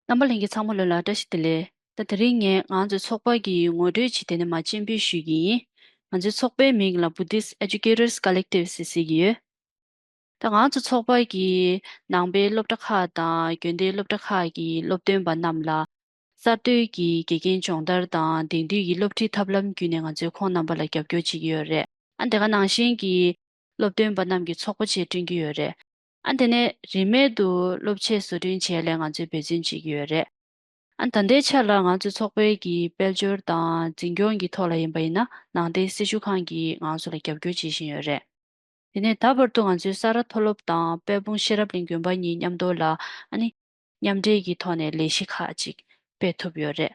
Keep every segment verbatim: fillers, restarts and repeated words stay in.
རྣམ་པ་ལྷན་རྒྱས་ཚང་མ་ལོ་ལ་བཀྲ་ཤིས་བདེ་ལེགས། ད་དེ་རིང་ངས་ང་ཚོའི་ཚོགས་པ་གི་ངོ་སྤྲོད་ཅིག་དེ་ནས་མར་སྤྱན་འབུལ་ཞུ་གི་ཡིན། ང་ཚོའི་ཚོགས་པའི་མིང་ལ་Buddhist Educators Collective ཟེར་ཟེར་གྱི་ཡོད། ད་ང་ཚོ་ཚོགས་པ་གིས་ནང་པའི་སློབ་གྲྭ་ཁག་དང་དགོན་སྡེའི་སློབ་གྲྭ་ཁག་གི་སློབ་སྟོན་པ་རྣམས་ལ་གསར་གཏོད་ཀྱི་དགེ་རྒན་སྦྱོང་བརྡར་དང་དེང་དུས་ཀྱི་སློབ་ཁྲིད་ཐབས་ལམ་བརྒྱུད་ནས་ང་ཚོས་ཁོང་རྣམ་པ་ལ་རྒྱབ་སྐྱོར་བྱེད་ཀྱི་ཡོད་རེད། ཨ་དེ་ག་ནང་བཞིན་གྱི་སློབ་སྟོན་པ་རྣམས་ཀྱི་ཚོགས་པ་བཅས་བསྐྲུན་གྱི་ཡོད་རེད། ཨ་དེ་ནས་རིན་མེད་དུ་སློབ་ཆས་བཟོ་སྐྲུན་བྱས་ལས་ང་ཚོས་འབད་བརྩོན་བྱེད་ཀྱི་ཡོད་རེད། ཨ་ད་ལྟའི་ཆ་ལ་ང་ཚོའི་ཚོགས་པའི་གི་དཔལ་འབྱོར་དང་འཛིན་སྐྱོང་གི་ཐོག་ལ་ཡིན་པ་ཡིན་ན་ནང་བསྟན་སྲི་ཞུ་ཁང་གིས་ང་ཚོ་ལ་རྒྱབ་སྐྱོར་བྱེད་བཞིན་ཡོད་རེད། དེ་ནས་ད་བར་དུ་ང་ཚོའི་ས་རཱ་མཐོ་སློབ་དང་དཔལ་སྤུངས་ཤེས་རབ་གླིང་དགོན་པ་གཉིས་མཉམ་དུ་ལ་ཨ་ནི་མཉམ་འབྲེལ་གྱི་ཐོག་ནས་ལས་གཞི་ཁག་ཅིག་སྤེལ་ཐུབ་ཡོད་རེད།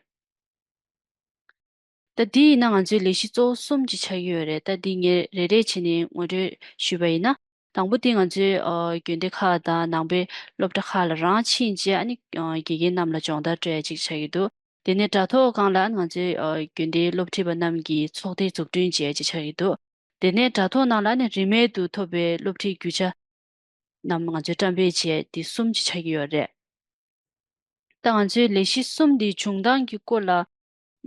ད་འདི་ཡིན་ན་ང་ཚོའི་ལས་གཞི་གཙོ་བོ་གསུམ་ཅིག་ཆགས་ཀྱི་ཡོད་རེད། ད་འདི་ངས་རེ་རེ་བྱས་ནས་ངོ་སྤྲོད་ཞུས་པ་ཡིན་ན། དང་པོ་དེ་ང་ཚོའི་ཨ་དགོན་སྡེ་ཁག་དང་ནང་པའི་སློབ་གྲྭ་ཁག་ལ་རང་ཕྱིན་རྗེས་ཨ་ནི་ཨ་དགེ་རྒན་རྣམས་ལ་སྦྱོང་བརྡར་སྤྲོད་ཡ་ཅིག་ཆགས་ཀྱི་འདུག་དེ་ནས་དྲ་ཐོག་སྒང་ལ་ཨ་ནི་ང་ཚོའི་ཨ་དགོན་སྡེའི་སློབ་ཁྲིད་པ་རྣམས་ཀྱི་ཚོགས་སྡེ་འཛུགས་སྐྲུན་བྱེད་ཡ་ཅིག་ཆགས་ཀྱི་འདུག་དེ་ནས་དྲ་ཐོག་ནང་ལ་ཨ་ནི་རིན་མེད་དུ་ཐོབ་པའི་སློབ་ཁྲིད་རྒྱུ་ཆ་རྣམས་ང་ཚོས་བཀྲམ་སྤེལ་བྱས་དེ་གསུམ་ཅིག་ཆགས་ཀྱི་ཡོད་རེད། ད་ང་ཚོའི་ལས་གཞི་གསུམ་འདིའི་བྱུང་སྟངས་ཀྱི་སྐོར་ལ་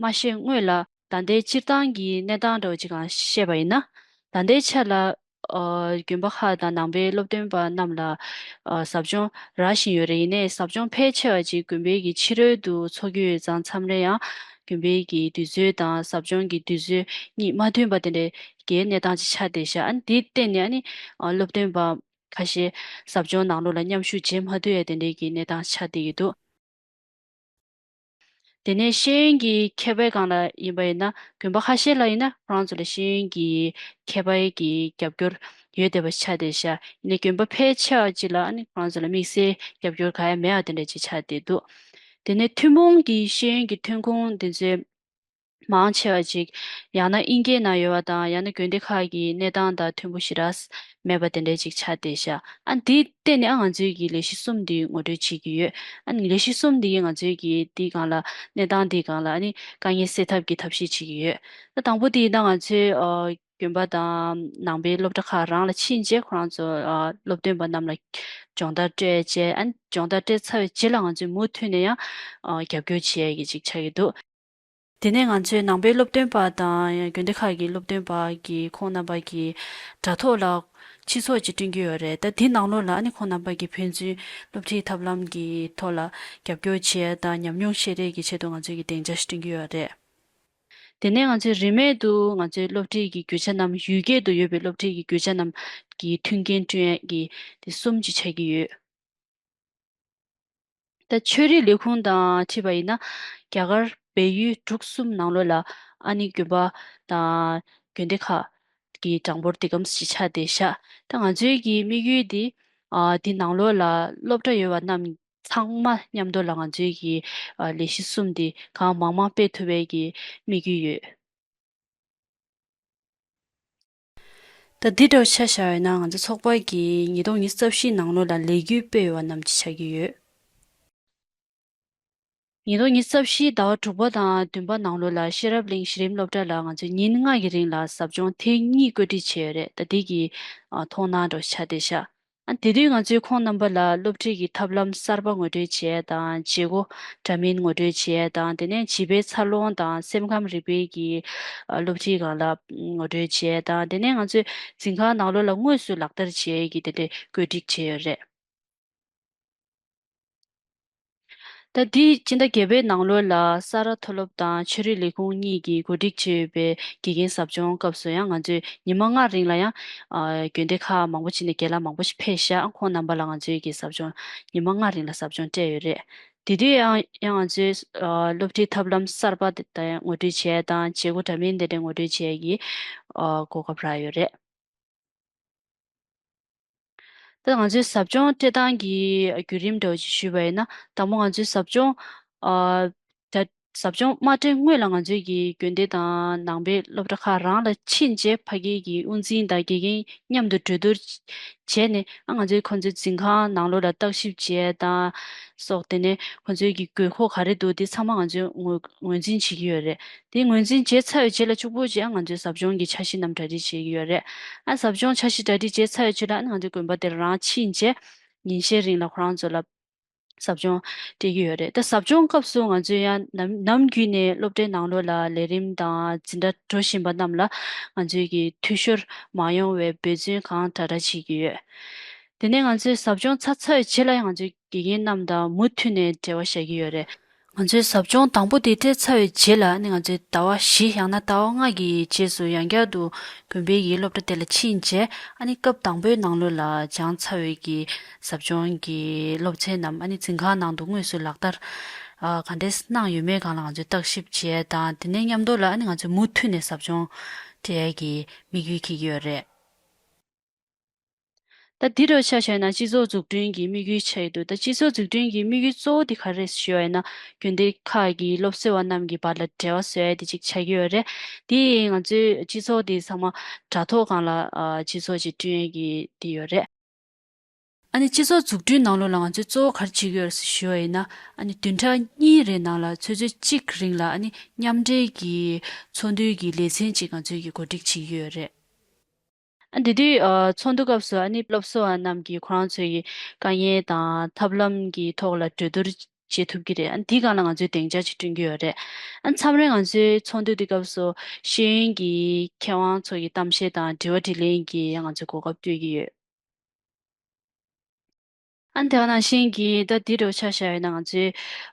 མ་བཤད་སྔོན་ལ་ད་ལྟའི་སྤྱིར་བཏང་གི་གནས་སྟངས་འདྲ་བོ་ཅིག་གང་བཤད་པ་ཡིན་ན། ད་ལྟའི་ཆ་ལ་ཨ་དགོན་པ་ཁག་དང་ནང་པའི་སློབ་སྟོན་པ་རྣམས་ལ་ཨ་ཟབ་སྦྱོང་རག་བཞིན་ཡོད་རེད། ཡིན་ནའི་ཟབ་སྦྱོང་ཕལ་ཆེ་བ་ཅིག་དགོན་པའི་གི་ཕྱི་རོལ་དུ་འཚོགས་ཀྱི་ཡོད་ཙང་མཚམས་རེ་ཡང་དགོན་པའི་གི་དུས་ཚོད་དང་ཟབ་སྦྱོང་གི་དུས་ཚོད་གཉིས་མ་མཐུན་པ་དེ་འདྲའི་གི་གནས་སྟངས་ཅིག་ཆགས་བསྡད་ཤག་ཨ་ནི་དེའི་སྟེང་ནས་ཨ་ནི་ཨ་སློབ་སྟོན་པ་ཁ་ཤས་ཟབ་སྦྱོང་ནང་ལོགས་ལ་མཉམ་ཞུགས་བྱེད་མ་ཐུབ་ཡ་དེ་འདྲའི་གི་གནས་སྟངས་ཆགས་བསྡད་ཀྱི་འདུག་དེ་ནས་ཤེས་ཡོན་གྱི་མཁས་པའི་སྒང་ལ་ཡིན་པ་ཡིན་ན་དགོན་པ་ཁ་ཤས་ལ་ཡིན་ན་ཁོ་རང་ཚོ་ལ་ཤེས་ཡོན་གྱི་མཁས་པའི་གི་རྒྱབ་སྐྱོར་ཡོད་བསྡད་པ་ཆགས་བསྡད་ཤག་ཡིན་ནའི་དགོན་པ་ཕལ་ཆེ་བ་ཅིག་ལ་ཨ་ནི་ཁོ་རང་ཚོ་ལ་དམིགས་བསལ་རྒྱབ་སྐྱོར་གང་ཡང་མེད་པ་དེ་འདྲ་ཅིག་ཆགས་བསྡད་འདུག་དེ་ནས་ཐུན་མོང་གི་ཤེས་ཡོན་གྱི་ཐོན་ཁུངས་དེ་ཚོའི་མང་ཆེ་བ་ཅིག་ཡང་ན་དབྱིན་སྐད་ནང་ཡོད་པ་དང་ཡང་ན་དགོན་སྡེ་ཁག་གི་གནས་སྟངས་དང་མཐུན་པོ་ཞེ་དྲག་མེད་པ་དེ་འདྲ་ཅིག་ཆགས་བསྡད་ཤག་ཨ་འདིའི་སྟེང་ནས་ཨ་ང་ཚོའི་གི་ལས་གཞི་གསུམ་འདི་ངོ་སྤྲོད་བྱེད་ཀྱི་ཡོད། ཨ་ནི་ལས་གཞི་གསུམ་འདི་ང་ཚོའི་གི་འདི་སྒང་ལ་གནས་སྟངས་འདི་སྒང་ལ་ཨ་ནི་དཀའ་ངལ་སེལ་ཐབས་ཀྱི་ཐབས་ཤེས་བྱེད་ཀྱི་ཡོད། ད་དང་པོ་འདི་ཡིན་ན་ང་ཚོའི་ཨ་དགོན་པ་དང་ནང་པའི་སློབ་གྲྭ་ཁག་རང་ལ་ཕྱིན་རྗེས་ཁོ་རང་ཚོ་ཨ་སློབ་སྟོན་པ་རྣམས་ལ་སྦྱོང་བརྡར་སྤྲད་རྗེས་ཨ་ནི་སྦྱོང་བརྡར་སྤྲད་ཚར་བའི་རྗེས་ལ་ང་ཚོས་མུ་མཐུད་ནས་ཡང་ཨ་རྒྱབ་སྐྱོར་བྱེད་ཡ་གི་ཅིག་ཆགས་ཀྱི་འདུག་དེ་ནས་ང་ཚོའི་ནང་པའི་སློབ་སྟོན་པ་དང་ཡང་དགོན་སྡེ་ཁག་གི་སློབ་སྟོན་པ་གིས་ཁོང་རྣམ་པ་གིས་དྲ་ཐོག་ལ་སྤྱི་ཚོགས་ཅིག་བསྐྲུན་གྱི་ཡོད་རེད། ད་དེའི་ནང་ལོགས་ལ་ཨ་ནི་ཁོང་རྣམ་པ་གིས་ཕན་ཚུན་སློབ་ཁྲིད་ཐབས་ལམ་གྱི་ཐོག་ལ་རྒྱབ་སྐྱོར་བྱེད་ཡ་དང་ཉམས་མྱོང་བཤད་རེས་ཀྱི་ཆེད་དུ་ང་ཚོས་ཀྱི་སྡིངས་ཆ་ཞིག་བསྐྲུན་གྱི་ཡོད་རེད། དེ་ནས་ང་ཚོས་རིན་མེད་དུ་ང་ཚོའི་སློབ་ཁྲིད་ཀྱི་རྒྱུ་ཆ་རྣམས་ཡུལ་སྐད་དུ་ཡོད་པའི་སློབ་ཁྲིད་ཀྱི་རྒྱུ་ཆ་རྣམས་ཀྱི་མཐུན་རྐྱེན་བསྐྲུན་ཡ་གི་དེ་གསུམ་ཅིག་ཆགས་ཀྱི་ཡོད། ད་ཆོས་རིག་ལས་ཁུངས་དང་འཁྲིལ་བ་ཡིན་ན་རྒྱ་གར་བལ་ཡུལ་འབྲུག་གསུམ་ནང་ལོགས་ལ་ཨ་ནི་དགོན་པ་དང་དགོན་སྡེ་ཁག་གི་གྲངས་འབོར་དེ་གམ་ཞིག་ཆགས་བསྡད་ཤག་ད་ང་ཚོའི་གི་དམིགས་ཡུལ་དེ་ཨ་དེ་ནང་ལོགས་ལ་སློབ་གྲྭ་ཡོད་པ་རྣམས་ཚང་མ་མཉམ་དུ་ལ་ང་ཚོའི་གི་ཨ་ལས་གཞི་གསུམ་དེ་གང་མང་མང་སྤེལ་ཐུབ་པའི་གི་དམིགས་ཡུལ་ཡོད། ད་འདི་འདྲ་ཆ་བཞག་ཡོད་ན་ང་ཚོ་ཚོགས་པ་གིས་ཉིས་སྟོང་ཉི་ཤུ་རྩ་བཞི་ནང་ལོགས་ལ་ལས་འགུལ་སྤེལ་ཡོད་པ་རྣམས་ཀྱི་ཆགས་ཀྱི་ཡོད། ཉིས་སྟོང་ཉི་ཤུ་རྩ་བཞི་ཟླ་བ་དྲུག་པ་དང་བདུན་པ་ནང་ལོགས་ལ་ཤེས་རབ་གླིང་གཞི་རིམ་སློབ་གྲྭ་ལ་ང་ཚོས་ཉིན་ལྔ་གི་རིང་ལ་ཟབ་སྦྱོང་ཐེངས་གཉིས་བཀོད་སྒྲིག་བྱས་ཡོད་རེད། ད་འདི་གི་ཨ་མཐོང་སྣང་འདྲ་ཆགས་བསྡད་ཤག་ཨ་དེ་དུས་ང་ཚོས་ཁོང་རྣམ་པ་ལ་སློབ་ཁྲིད་ཀྱི་ཐབས་ལམ་གསར་པ་ངོ་སྤྲོད་བྱས་དང་བྱེད་སྒོ་འདྲ་མིན་ངོ་སྤྲོད་བྱས་དང་དེ་ནས་བྱིས་པའི་འཚར་ལོངས་དང་སེམས་ཁམས་རིག་པའི་གི་ཨ་སློབ་ཁྲིད་སྒང་ལ་ངོ་སྤྲོད་བྱས་དང་དེ་ནས་ང་ཚོས་འཛིན་ཁང་ནང་ལོགས་ལ་དངོས་སུ་ལག་བསྟར་བྱེད་ཀྱི་དེ་འདྲའི་བཀོད་སྒྲིག་བྱས་ཡོད་རེད། ད་འདི་སྤྱི་ཟླ་བརྒྱད་པའི་ནང་ལོགས་ལ་ས་རཱ་མཐོ་སློབ་དང་ཆོས་རིག་ལས་ཁུངས་གཉིས་ཀྱིས་གོ་སྒྲིག་བྱས་ཡོད་པའི་དགེ་རྒན་ཟབ་སྦྱོང་སྐབས་སུ་ཡང་ང་ཚོས་ཉི་མ་ལྔ་རིང་ལ་ཡང་ཨ་དགོན་སྡེ་ཁག་མང་པོ་ཅིག་ནས་རྒན་ལགས་མང་པོ་ཞིག་ཕེབས་ཤག་ཁོང་རྣམ་པ་ལ་ང་ཚོས་ཀྱི་ཟབ་སྦྱོང་ཉི་མ་ལྔ་རིང་ལ་ཟབ་སྦྱོང་སྤྲད་ཡོད་རེད། དེ་དུས་ཡང་ཡང་ང་ཚོས་ཨ་སློབ་ཁྲིད་ཐབས་ལམ་གསར་པ་དེ་དང་ངོ་སྤྲོད་བྱས་དང་བྱེད་སྒོ་འདྲ་མིན་དེ་འདྲ་ངོ་སྤྲོད་བྱས་ཀྱི་ཨ་གོ་སྐབས་རག་ཡོད་རེད། ད་ང་ཚོའི་ཟབ་སྦྱོང་སྤྲད་སྟངས་ཀྱི་བརྒྱུད་རིམ་འདྲ་བོ་ཅིག་ཞུས་པ་ཡིན་ན་དང་པོ་ང་ཚོའི་ཟབ་སྦྱོང་ཨ་ད་ཟབ་སྦྱོང་མ་སྤྲད་སྔོན་ལ་ང་ཚོའི་གི་དགོན་སྡེ་དང་ནང་པའི་སློབ་གྲྭ་ཁག་རང་ལ་ཕྱིན་རྗེས་ཕ་གིའི་གི་དབུ་འཛིན་དང་དགེ་རྒན་མཉམ་དུ་གྲོས་བསྡུར་བྱས་ནས་ཨ་ང་ཚོའི་ཁོང་ཚོའི་འཛིན་ཁང་ནང་ལོགས་ལ་བརྟག་ཞིབ་བྱས་དང་སོགས་དེ་ནས་ཁོང་ཚོའི་གི་དགོས་མཁོ་ག་རེ་འདུག་དེ་ཚང་མ་ང་ཚོས་ངོས་ངོས་འཛིན་བྱེད་ཀྱི་ཡོད་རེད། དེ་ངོས་འཛིན་བྱས་ཚར་བའི་རྗེས་ལ་གཅིག་པོ་རྗེས་ང་ཚོས་ཟབ་སྦྱོང་གི་འཆར་གཞི་རྣམས་གྲ་སྒྲིག་བྱེད་ཀྱི་ཡོད་རེད། ཨ་ཟབ་སྦྱོང་འཆར་གཞི་གྲ་སྒྲིག་བྱས་ཚར་བའི་རྗེས་ལ་ཨ་ང་ཚོའི་དགོན་པ་དེར་རང་ཕྱིན་རྗེས་ཉིན་ཤས་རིང་ལ་ཁོ་རང་ཚོ་ལ་ ཟབ་སྦྱོང་སྤྲད་ཀྱི་ཡོད་རེད། ད་ཟབ་སྦྱོང་སྐབས་སུ་ང་ཚོས་ཡང་ནམ་ནམ་རྒྱུན་ནས་སློབ་གྲྭའི་ནང་ལོགས་ལ་ལས་རིམ་དང་འཛིན་གྲྭ་འགྲོ་བཞིན་པ་རྣམས་ལ་ང་ཚོས་ཀྱི་འཐུས་ཤོར་མ་ཡོང་བའི་འབད་བརྩོན་གང་དྲག་དྲག་བྱེད་ཀྱི་ཡོད། དེ་ནས་ང་ཚོས་ཟབ་སྦྱོང་ཚར་ཚར་བའི་རྗེས་ལ་ཡང་ང་ཚོའི་དགེ་རྒན་རྣམས་དང་མུ་མཐུད་ནས་འབྲེལ་བ་བཞག་གི་ཡོད་རེད། ང་ཚོའི་ཟབ་སྦྱོང་དང་པོ་དེ་སྤྲད་ཚར་བའི་རྗེས་ལ་ནི་ང་ཚོའི་ཟླ་བ་བཞི་ཡང་ན་ཟླ་བ་ལྔ་གི་རྗེས་སུ་ཡང་བསྐྱར་དུ་དགོན་པའི་གི་སློབ་གྲྭ་དེ་ལ་ཕྱིན་རྗེས་ཨ་ནི་སྐབས་དང་པོའི་ནང་ལོགས་ལ་སྦྱངས་ཚར་བའི་གི་ཟབ་སྦྱོང་གི་སློབ་ཚན་རྣམས་ཨ་ནི་འཛིན་ཁང་ནང་དུ་དངོས་སུ་ལག་བསྟར་ཨ་ག་འདྲས་གནང་ཡོད་མེད་སྒང་ལ་ང་ཚོས་བརྟག་ཞིབ་བྱས་དང་དེ་ནས་མཉམ་དུ་ལ་ཨ་ནི་ང་ཚོས་མུ་མཐུད་ནས་ཟབ་སྦྱོང་སྤྲད་ཡས་ཀྱི་དམིགས་ཡུལ་འཁྱེར་གྱི་ཡོད་རེད། ད་འདི་འདྲ་ཆ་བཞག་ན་སྤྱི་ཚོགས་འཛུགས་སྐྲུན་གྱི་དམིགས་ཡུལ་ཆགས་ཀྱི་འདུག་ད་སྤྱི་ཚོགས་འཛུགས་སྐྲུན་གྱི་དམིགས་ཡུལ་གཙོ་བོ་དེ་ག་རེ་རེད་ཞུ་བ་ཡིན་ན་རྒྱུན་ལྡན་ཁག་གི་སློབ་གསོ་བ་རྣམས་ཀྱི་བར་ལ་འབྲེལ་བ་བཟོ་ཡ་དེ་གཅིག་ཆགས་ཀྱི་ཡོད་རེད། དེ་ཡིས་ང་ཚོའི་སྤྱི་ཚོགས་དེ་ཚང་མ་དྲ་ཐོག་སྒང་ལ་ཨ་སྤྱི་ཚོགས་ཅིག་བསྐྲུན་ཡ་གི་དེ་ཡོད་རེད། ཨ་ནི་སྤྱི་ཚོགས་འཛུགས་སྐྲུན་ནང་ལོགས་ལ་ང་ཚོས་གཙོ་བོ་ག་རེ་བྱེད་ཀྱི་ཡོད་རེད་ཞུ་བ་ཡིན་ན་ཨ་ནི་བདུན་ཕྲག་གཉིས་རེའི་ནང་ལ་ཆུ་ཚོད་གཅིག་རིང་ལ་ཨ་ནི་མཉམ་འབྲེལ་གྱི་ཚོགས་འདུའི་གི་ལེ་ཚན་ཅིག་ང་ཚོས་ཀྱི་གོ་སྒྲིག་བྱེད་ཀྱི་ཡོད་རེད། ཨ་འདི་དུས་ཨ་ཚོགས་འདུ་སྐབས་སུ་ཨ་ནི་སློབ་གསོ་བ་རྣམས་ཀྱིས་ཁོ་རང་ཚོའི་དཀའ་ངལ་དང་ཐབས་ལམ་གྱི་ཐོག་ལ་གྲོས་བསྡུར་བྱེད་ཐུབ་ཀྱི་རེད། ཨ་འདི་སྒང་ལ་ང་ཚོས་སྡིངས་ཆ་ཅིག་བསྐྲུན་གྱི་ཡོད་རེད། ཨ་མཚམས་རེ་ང་ཚོའི་ཚོགས་འདུ་འདི་སྐབས་སུ་ཤེས་ཡོན་གྱི་མཁས་དབང་ཚོ་ཡི་གཏམ་བཤད་དང་དྲི་བ་དྲིས་ལན་གྱི་ང་ཚོས་གོ་སྐབས་སྤྲོད་ཀྱི་ཡོད། ཨ་ནི་དེ་ག་ནང་བཞིན་གྱི་ད་འདི་འདྲ་ཆ་བཞག་ཡོད་ན་ང་ཚོའི་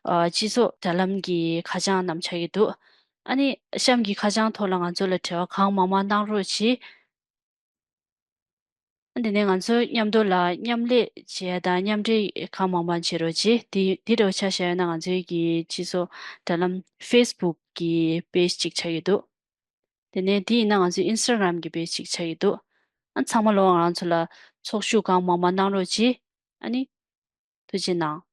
ཨ་སྤྱི་ཚོགས་དྲ་ལམ་གྱི་ཁ་བྱང་རྣམས་ཆགས་ཀྱི་འདུག་ཨ་ནི་གཤམ་གྱི་ཁ་བྱང་ཐོག་ལ་ང་ཚོ་ལ་འབྲེལ་བ་གང་མང་མང་གནང་རོགས་གྱིས། ཨ་དེ་ནས་ང་ཚོ་མཉམ་དུ་ལ་མཉམ་ལས་བྱེད་ཡ་དང་མཉམ་འབྲེལ་གང་མང་མང་བྱེད་རོགས་གྱིས། དེ་དེ་འདྲ་ཆ་བཞག་ཡོད་ན་ང་ཚོའི་གི་སྤྱི་ཚོགས་དྲ་ལམ་ཧྥེ་སི་བུག་གི་པེ་ཇི་ཅིག་ཆགས་ཀྱི་འདུག་དེ་ནས་དེ་ཡིན་ན་ང་ཚོའི་ཨིན་སི་ཊ་གྷ་རམ་གྱི་པེ་ཇི་ཅིག་ཆགས་ཀྱི་འདུག་ཨ་ཚང་མ་ལོ་ང་རང་ཚོ་ལ་ཚོགས་ཞུགས་གང་མང་མང་གནང་རོགས་གྱིས། ཨ་ནི། ཐུགས་རྗེ་གནང་